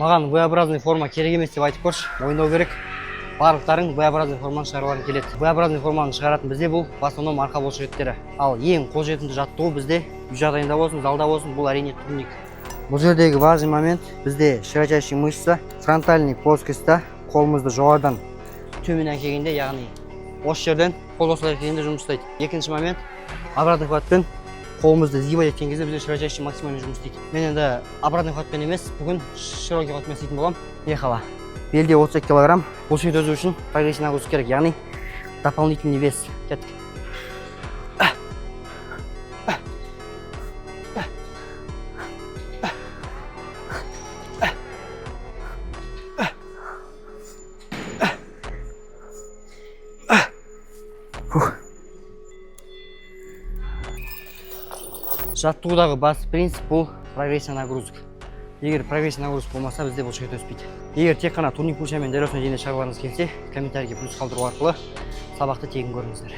Маған V-образный форма керек емес деп айтып көрші. Мойындау керек, барлықтарың V-образный форманы шығарғыларың келеді. V-образный форманы шығаратын бізде бұл в основном арқа бұлшықеттері. Ал ең қолжетімді жаттығу бізде үй жағдайында болсын, залда болсын, бұл, әрине, турник. Бұл жердегі важный момент: бізде широчайший мышца фронтальный плоскостьта қолымызды жоғарыдан төмен әкелгенде, яғни осы жерден қол осылай әкелгенде жұмыс істейді. Екінші момент: обратный хватпен қолымызды сгибать еткен кезде бізде широчайший максимально жұмыс істейді. Мен енді обратный хватпен емес, бүгін широкий хватпен істейтін боламын. Ехала. Белде 32 килограмм. Бұлшықет өсу үшін прогрессивный нагрузка керек, яғни дополнительный вес. Кеттік. Фух. Жаттығудағы басты принцип — бұл прогрессия нагрузок. Егер прогрессия нагрузок болмаса, бізде бұлшықет өспейді. Егер тек қана турник плечамен дәл осындай дене шығарғыларыңыз келсе, комментарийге плюс қалдыру арқылы сабақты тегін көріңіздер.